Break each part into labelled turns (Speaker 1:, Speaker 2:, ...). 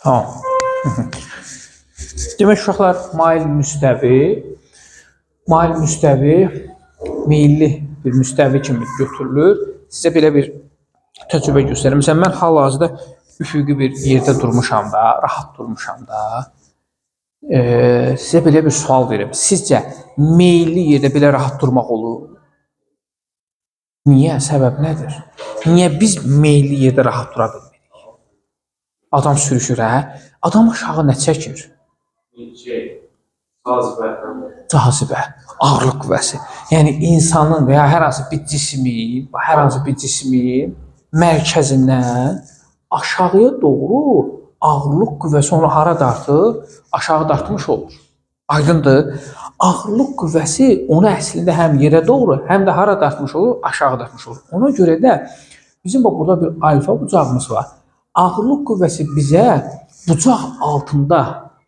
Speaker 1: Tamam. Demək uşaqlar, mail müstəvi meyilli bir müstəvi kimi götürülür. Sizə belə bir təcrübə göstərim. Məsələn, mən hal-hazırda üfüqi bir yerdə durmuşam da, rahat durmuşam da. Sizə belə bir sual verim. Sizcə meyilli yerdə belə rahat durmaq olur? Niyə? Səbəb nədir? Niyə biz meyilli yerdə rahat dura bilmirik? Adam sürüşür, hə? Adam aşağı nə çəkir?
Speaker 2: Şey, cazibə.
Speaker 1: Cazibə, ağırlıq qüvvəsi. Yəni insanın və ya hər hansı bir cismin, hər hansı bir cismin mərkəzindən aşağıya doğru ağırlıq qüvvəsi onu hara dartır? Aşağı dartmış olur. Aydındır? Ağırlıq qüvvəsi onu əslində həm yerə doğru, həm də hara dartmış olur? Aşağı dartmış olur. Ona görə də bizim bax burada bir alfa bucağımız var. Ağırlıq qüvvəsi bizə bucaq altında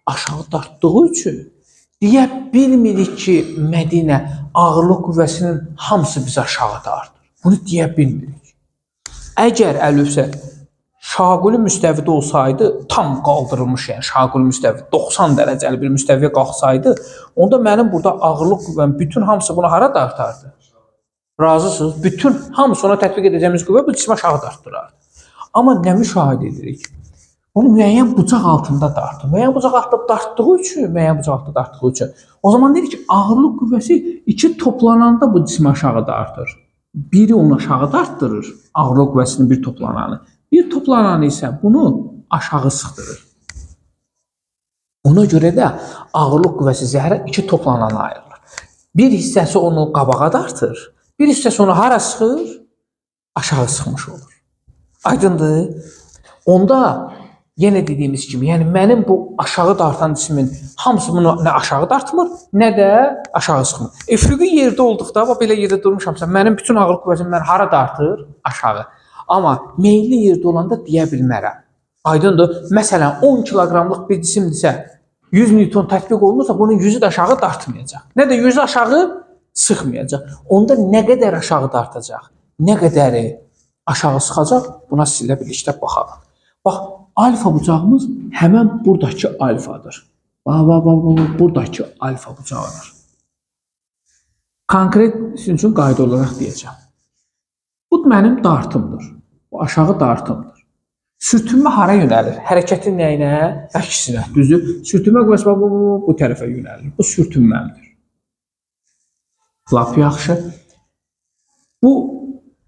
Speaker 1: aşağı dartdığı üçün deyə bilmirik ki, Mədinə, ağırlıq qüvvəsinin hamısı bizi aşağı dartır. Bunu deyə bilmirik. Əgər əlövsə şaquli müstəvidə olsaydı, tam qaldırılmış, yəni şaquli müstəvi 90 dərəcəli bir müstəviyə qalxsaydı, onda mənim burada ağırlıq qüvvəm bütün hamısı bunu hara dartardı? Razısınız? Bütün hamısı ona tətbiq edəcəyimiz qüvvə bu cismi aşağı dartdırardı. Amma nə müşahidə edirik? Onu müəyyən bucaq altında dartır. Müəyyən bucaq altında dartdığı üçün, müəyyən bucaq altında dartdığı üçün. O zaman deyirik ki, ağırlıq qüvvəsi iki toplananda bu cismi aşağı dartır. Biri onu aşağı dartdırır, ağırlıq qüvvəsinin bir toplananı. Bir toplananı isə bunu aşağı sıxdırır. Ona görə də ağırlıq qüvvəsi zəhərə iki toplanana ayrılır. Bir hissəsi onu qabağa dartır, bir hissəsi onu hara sıxır? Aşağı sıxmış olur. Aydındır? Onda yenə dediyimiz kimi, yəni mənim bu aşağı dartan cismin hamısı bunu nə aşağı dartmır, nə də aşağı sıxmır. Üfüqi yerdə olduqda, bax belə yerdə durmuşamsa, mənim bütün ağırlıq qüvvəsim məni hara dartır? Aşağı. Amma meyilli yerdə olanda deyə bilmərəm. Aydındır? Məsələn, 10 kiloqramlıq bir cisimdirsə, 100 Newton tətbiq olunursa, bunun 100-ü də aşağı dartmayacaq. Nə də 100-ü aşağı sıxmayacaq. Onda nə qədər aşağı dartacaq, nə qədəri aşağı sıxacaq, buna sizinlə birlikdə baxalım. Bax, alfa bucağımız həmən buradakı alfadır. Bax, bax, bax, bax, buradakı alfa bucağıdır. Konkret sizin üçün qayda olaraq deyəcəm. Bu mənim dartımdır. Bu aşağı dartımdır. Sürtünmə hara yönəlir? Hərəkətin nəyinə? Əksinə, düzdür? Sürtünmə qüvvəsi bax, bu tərəfə yönəlir. Bu sürtünməmdir. Lap yaxşı. Bu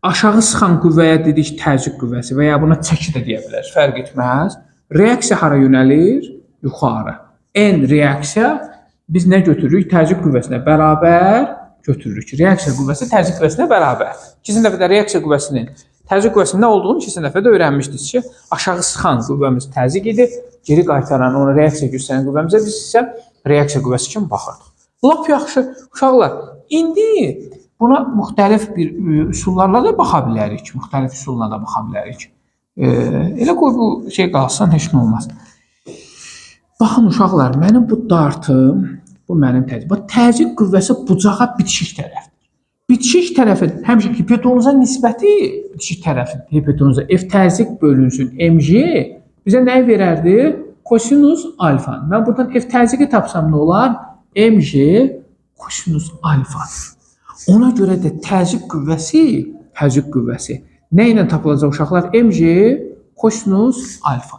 Speaker 1: aşağı sıxan qüvvəyə dedik təzyiq qüvvəsi və ya buna çəki də deyə bilərik, fərq etməz. Reaksiya hara yönəlir? Yuxarı. N reaksiya biz nə götürürük? Təzyiq qüvvəsinə bərabər götürürük. Reaksiya qüvvəsi təzyiq qüvvəsinə bərabər. Keçən dəfə də reaksiya qüvvəsinin təzyiq qüvvəsinin nə olduğunu keçən dəfə də öyrənmişdik ki, aşağı sıxan qüvvəmiz təzyiq idi, geri qaytaran ona reaksiya göstərən qüvvəmizə biz isə reaksiya qüvvəsi kimi baxırdıq. Lap yaxşı uşaqlar. İndi buna müxtəlif bir üsullarla da baxa bilərik. Müxtəlif üsulla da baxa bilərik. Elə qoy bu şey qalsın, heç nə olmaz. Baxın uşaqlar, mənim bu dartım, bu mənim təzyiq. Bax, təzyiq qüvvəsi bucağa bitişik tərəfdir. Bitişik tərəfin həmişə hipotenuza nisbəti, bitişik tərəfin hipotenuza F təzyiq bölünsün mg bizə nəyi verərdi? Kosinus alfa. Mən buradan F təzyiqi tapsam nə olar? Mg kosinus alfa. Ona görə də təzyiq qüvvəsi nə ilə tapılacaq uşaqlar? Mg kosinus alfa.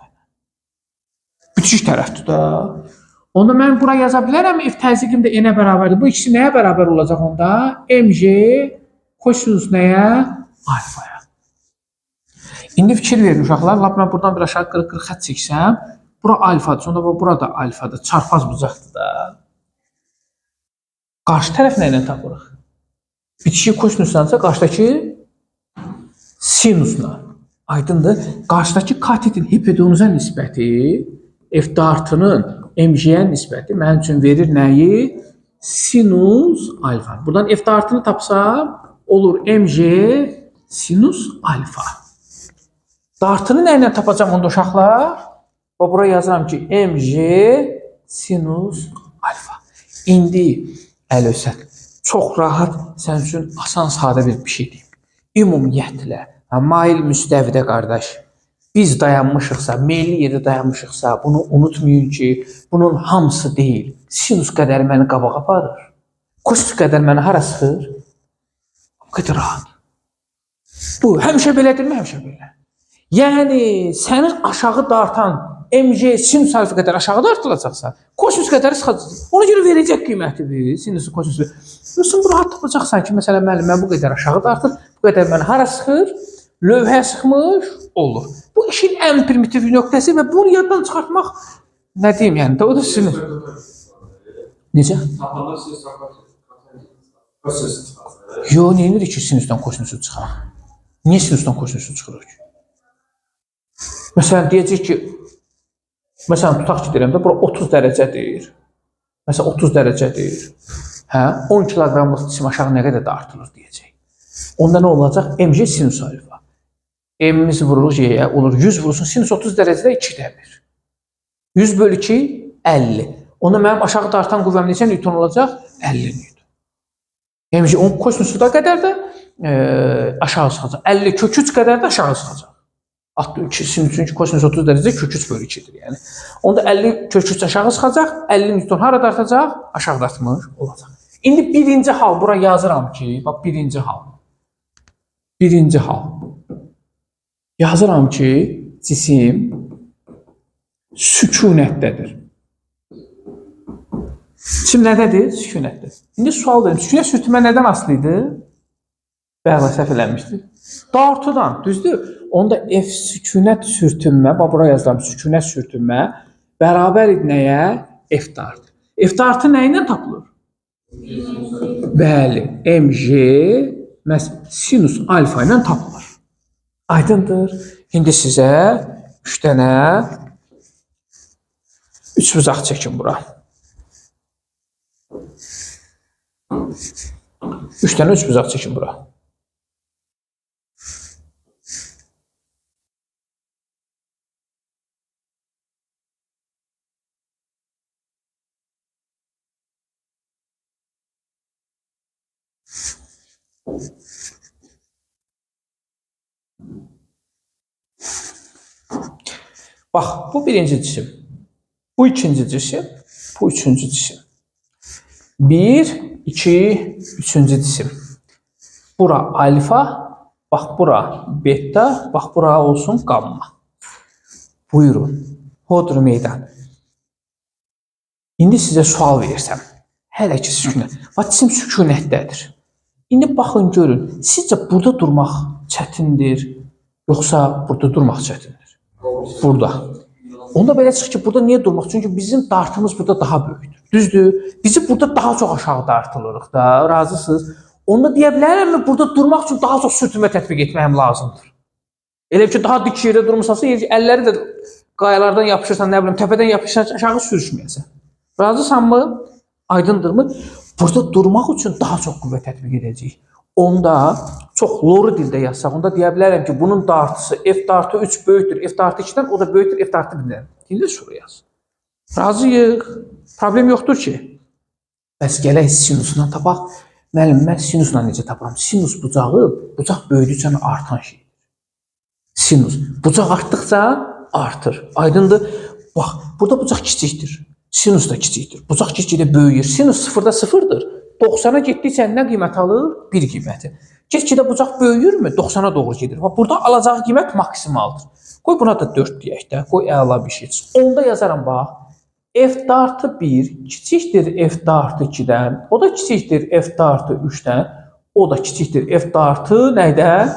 Speaker 1: Bitişik tərəfdir də. Onda mən bura yaza bilərəm F təzyiqim də n-ə bərabərdir. Bu ikisi nəyə bərabər olacaq onda? Mg kosinus nəyə? Alfaya. İndi fikir verin uşaqlar. Lap mən buradan bir aşağı qırıq-qırıq xətt çəksəm, bura alfadır, sonra bura da alfadır. Çarpaz bucaqdır da. Qarşı tərəf nə ilə tapırıq? Bitişik kosinusdansa qarşıdakı sinusla. Aydındır? Qarşıdakı katetin hipotenuza nisbəti F dartının mg-yə nisbəti mənim üçün verir nəyi? Sinus alfa. Buradan F dartını tapsam olur mg sinus alfa. Dartını nə ilə tapacağam onda uşaqlar? Və bura yazıram ki, mg sinus alfa. İndi Əlövsət, çox rahat sənin üçün asan, sadə bir şey deyim. Ümumiyyətlə, mail müstəvidə qardaş, Biz dayanmışıqsa, meyilli yerdə dayanmışıqsa, bunu unutmayın ki, bunun hamısı deyil. Sinus qədəri məni qabağa aparır. Kosinus qədər məni hara sıxır? O qədər rahat. Bu, həmişə belədirmi? Həmişə belə. Yəni, sənin aşağı dartan MG sinus alfa qədər aşağı dartılacaqsa, kosinus qədəri sıxacaq. Ona görə verəcək qiyməti bir, sinusu, kosinusu. Yoxsa bu rahat tapacaqsan ki, məsələn, müəllim, mən bu qədər aşağı dartır, bu qədər məni hara sıxır? Lövhə sıxmış olur. Bu işin ən primitiv nöqtəsi və bunu yaddan çıxartmaq nə deyim, yəni də o da sinir. Necə? Yo, nə edirik ki, sinusdan kosinusu çıxaq? Niyə sinusdan kosinusu çıxırıq ki? Məsələn, deyəcək ki, məsələn, tutaq ki, deyirəm də, bura 30 dərəcədir. Məsələn, 30 dərəcədir. Hə, 10 kiloqramlıq cisim aşağı nə qədər dartılır deyəcək. Onda nə olacaq? MG sinus alfa. M-imiz vurulur G-yə, olur 100 vurulsun, sinus 30 dərəcədə 2-də 1. 100 bölü 2, 50. Onda mənim aşağı dartan qüvvəm neçə Newton olacaq? 50 Newton. Yəni ki, onun kosinusu da qədər də aşağı sıxacaq. 50 kök 3 qədər də aşağı sıxacaq. Çünki kosinus 30 dərəcə kök 3 bölü 2-dir. Yəni. Onda 50 kök 3 aşağı sıxacaq, 50 Newton hara dartacaq? Aşağı dartmış olacaq. İndi birinci hal bura yazıram ki, bax birinci hal. Birinci hal. Yazıram ki, cisim sükunətdədir. Cisim nədədir? Sükunətdədir. İndi sual verim. Sükunət sürtünmə nədən asılı idi? Bəli, səhv eləmişdik. Dartıdan, düzdür? Onda F sükunət sürtünmə, bax bura yazıram, sükunət sürtünmə bərabər idi nəyə? F dartı. F dartı nə ilə tapılır? Bəli, MG məhz sinus alfa ilə tapılır. Aydındır. İndi sizə 3 dənə 3 bucaq çəkin bura. 3 dənə 3 bucaq çəkin bura. Bax, bu birinci cisim. Bu ikinci cisim. Bu üçüncü cisim. 1, 2, üçüncü cisim. Bura alfa, bax bura beta, bax bura olsun gamma. Buyurun. Hodur meydan. İndi sizə sual versəm. Hələ ki sükunət. Bax, cisim sükunətdədir. İndi baxın görün. Sizcə burada durmaq çətindir, yoxsa burada durmaq çətindir? Burada. Onda belə çıxır ki, burada niyə durmaq? Çünki bizim dartımız burada daha böyükdür. Düzdür? Bizi burada daha çox aşağı dartılırıq da, razısınız? Onda deyə bilərəmmi, burada durmaq üçün daha çox sürtünmə tətbiq etməyim lazımdır. Elə ki, daha dik yerdə durmusansa, əlləri də qayalardan yapışırsan, nə bilim, təpədən yapışırsan, aşağı sürüşməyəsən. Razısanmı? Aydındırmı? Burada durmaq üçün daha çox qüvvə tətbiq edəcəyik. Onda çox loru dildə yazsaq, onda deyə bilərəm ki, bunun dartısı F dartı 3 böyükdür, F dartı 2-dən, o da böyükdür, F dartı 1-dən. İndi soru yaz. Razıyıq. Problem yoxdur ki. Bəs gələk sinusla tapaq. Müəllim, mən sinusla necə tapıram? Sinus bucağı, bucaq böyüdükcə artan şeydir. Sinus. Bucaq artdıqca artır. Aydındır? Bax, burada bucaq kiçikdir. Sinus da kiçikdir. Bucaq get-gedə böyüyür. Sinus 0-da 0-dır. 90-a getdikcə nə qiymət alır? 1 qiyməti. Get-gedə bucaq böyüyürmü? 90-a doğru gedir. Bax, burada alacağı qiymət maksimaldır. Qoy buna da 4 deyək də. Qoy əla bir şey çıxsın. Onda yazaram bax. F dartı 1 kiçikdir F dartı 2-dən. O da kiçikdir F dartı 3-dən. O da kiçikdir F dartı nəydən?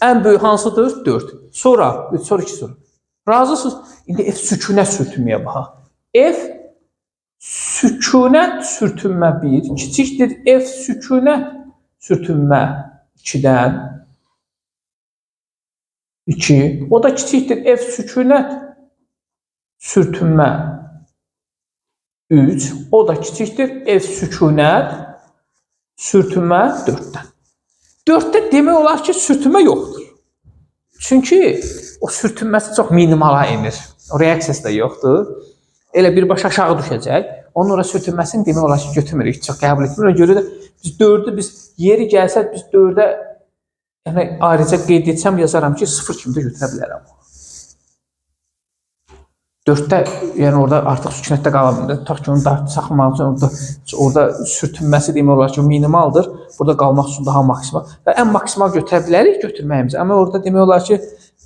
Speaker 1: Ən böyük hansıdır? 4. Sonra 3, sonra 2, sonra. Razısınız? İndi F sükunət sürtünməyə baxaq. F sükunət sürtünmə 1 kiçikdir F sükunət sürtünmə 2-dən 2. O da kiçikdir F sükunət sürtünmə 3. O da kiçikdir F sükunət sürtünmə 4-dən. 4-də demək olar ki, sürtünmə yoxdur. Çünki o sürtünməsi çox minimala enir. O reaksiyası da yoxdur. Elə birbaşa aşağı düşəcək. Onun ora sürtünməsini demək olar ki, götürmürük, çox qəbul etmirik. Ona görə də biz 4-ü biz yeri gəlsə biz 4-ə yəni ayrıca qeyd etsəm yazaram ki, 0 kimi də götürə bilərəm. 4-də, yəni orada artıq sükunətdə qala bilmir. Tutaq ki, onu daha saxlamaq üçün orada sürtünməsi demək olar ki, minimaldır. Burada qalmaq üçün daha maksimal. Və ən maksimal götürə bilərik götürməyimizi. Amma orada demək olar ki,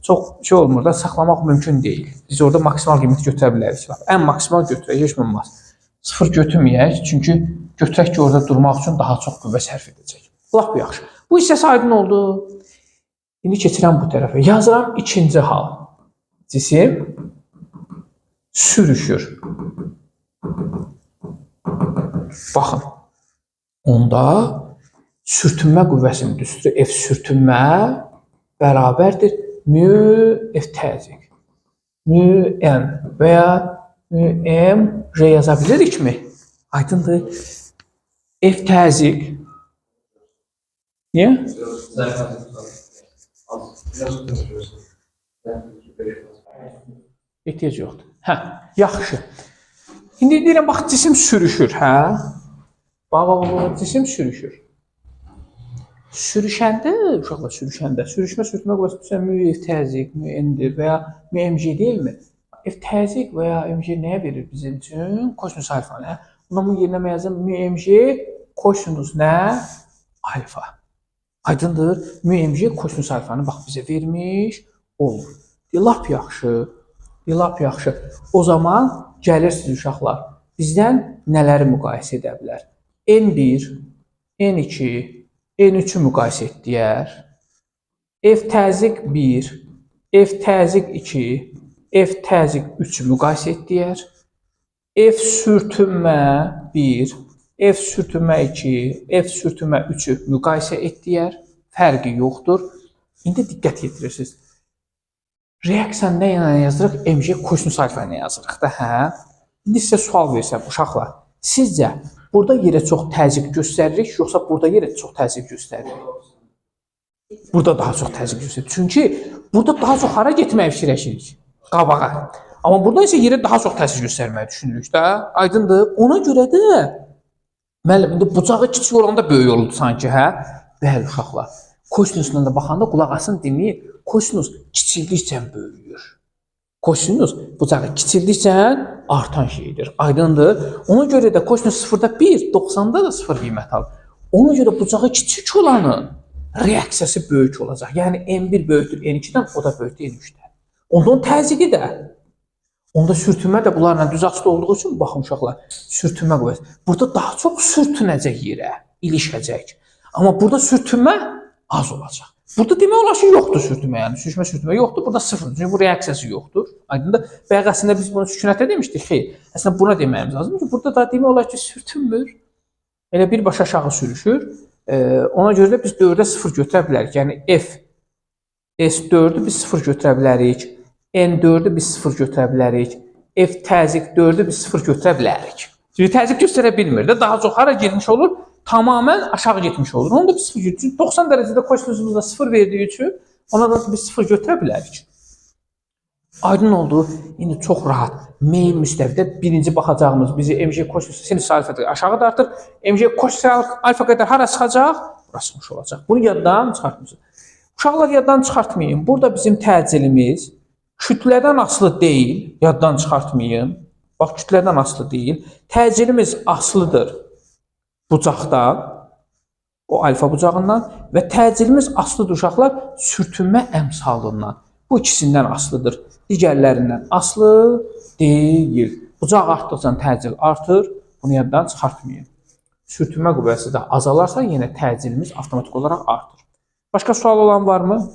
Speaker 1: çox şey olmur da, saxlamaq mümkün deyil. Biz orada maksimal qiymət götürə bilərik. Ən maksimal götürək, heç olmaz. 0 götürməyək, çünki götürək ki, orada durmaq üçün daha çox qüvvə sərf edəcək. Lap yaxşı. Bu hissəsi aydın oldu. İndi keçirəm bu tərəfə. Yazıram ikinci hal. Cisim sürüşür. Baxın. Onda sürtünmə qüvvəsinin düsturu F sürtünmə bərabərdir mü F təzyiq. Mü N və ya mü M J yaza bilirikmi? Aydındır. F təzyiq. Niyə? Ehtiyac yoxdur. Hə, yaxşı. İndi deyirəm, bax, cisim sürüşür, hə? Bax, bax, bax, cisim sürüşür. Sürüşəndə, uşaqlar, sürüşəndə, sürüşmə, sürtünmə qüvvəsi düşən mü F təzyiq, mü N-dir və ya mü MG deyilmi? F təzyiq və ya MG nəyə verir bizim üçün? Kosinus alfa, nə? Bundan bunun yerinə mən yazım, mü MG kosinus nə? Alfa. Aydındır. Mü MG kosinus alfanı bax bizə vermiş olur. Lap yaxşı. Lap yaxşı. O zaman gəlirsiniz uşaqlar. Bizdən nələri müqayisə edə bilər? N1, N2, N3-ü müqayisə et deyər. F təzyiq 1, F təzyiq 2, F təzyiq 3-ü müqayisə et deyər. F sürtünmə 1, F sürtünmə 2, F sürtünmə 3-ü müqayisə et deyər. Fərqi yoxdur. İndi diqqət yetirirsiniz. Reaksiya nə ilə yazırıq? MG kosinus alfa ilə yazırıq da, hə? İndi sizə sual versəm, uşaqlar, sizcə burada yerə çox təzyiq göstəririk, yoxsa burada yerə çox təzyiq göstəririk? Burada daha çox təzyiq göstəririk. Çünki burada daha çox hara getməyi fikirləşirik? Qabağa. Amma burada isə yerə daha çox təsir göstərməyi düşünürük də. Aydındır. Ona görə də, müəllim, indi bucağı kiçik olanda böyük oldu sanki, hə? Bəli, uşaqlar. Kosinusla da baxanda qulaq asın, dinləyin. Kosinus kiçildikcə böyüyür. Kosinus bucağı kiçildikcə artan şeydir. Aydındır. Ona görə də kosinus 0-da 1, 90-da da 0 qiymət alır. Ona görə bucağı kiçik olanın reaksiyası böyük olacaq. Yəni N1 böyükdür N2-dən, o da böyükdür N3-dən. Onda onun təzyiqi də, onda sürtünmə də bunlarla düz asılı olduğu üçün, baxın uşaqlar, sürtünmə qüvvəsi. Burada daha çox sürtünəcək yerə, ilişəcək. Amma burada sürtünmə az olacaq. Burada demək olar ki, yoxdur sürtünmə, yəni sürüşmə, sürtünmə yoxdur. Burada sıfır. Çünki bu reaksiyası yoxdur. Aydındır. Bayaq əslində biz bunu sükunətdə demişdik. Xeyr. Əslində buna deməyimiz lazımdır ki, burada da demək olar ki, sürtünmür. Elə birbaşa aşağı sürüşür. Ona görə də biz 4-ə 0 götürə bilərik. Yəni F S4-ü biz 0 götürə bilərik. N4-ü biz 0 götürə bilərik. F təzyiq 4-ü biz 0 götürə bilərik. Çünki təzyiq göstərə bilmir də. Daha çox hara getmiş olur? Tamamən aşağı getmiş olur. Onu da biz 0 götürürük. 90 dərəcədə kosinusumuzda 0 verdiyi üçün ona da biz 0 götürə bilərik. Aydın oldu. İndi çox rahat. Meyl müstəvidə birinci baxacağımız bizi MG kosinus sinus alfa aşağı dartır. MG kosinus alfa qədər hara çıxacaq? Bura çıxmış olacaq. Bunu yaddan çıxartmıyorsunuz. Uşaqlar, yaddan çıxartmayın. Burada bizim təcilimiz kütlədən asılı deyil. Yaddan çıxartmayın. Bax, kütlədən asılı deyil. Təcilimiz asılıdır bucaqdan, o alfa bucağından və təcilimiz asılıdır uşaqlar sürtünmə əmsalından. Bu ikisindən asılıdır. Digərlərindən asılı deyil. Bucaq artdıqca təcil artır. Bunu yaddan çıxartmayın. Sürtünmə qüvvəsi də azalarsa yenə təcilimiz avtomatik olaraq artır. Başqa sual olan varmı?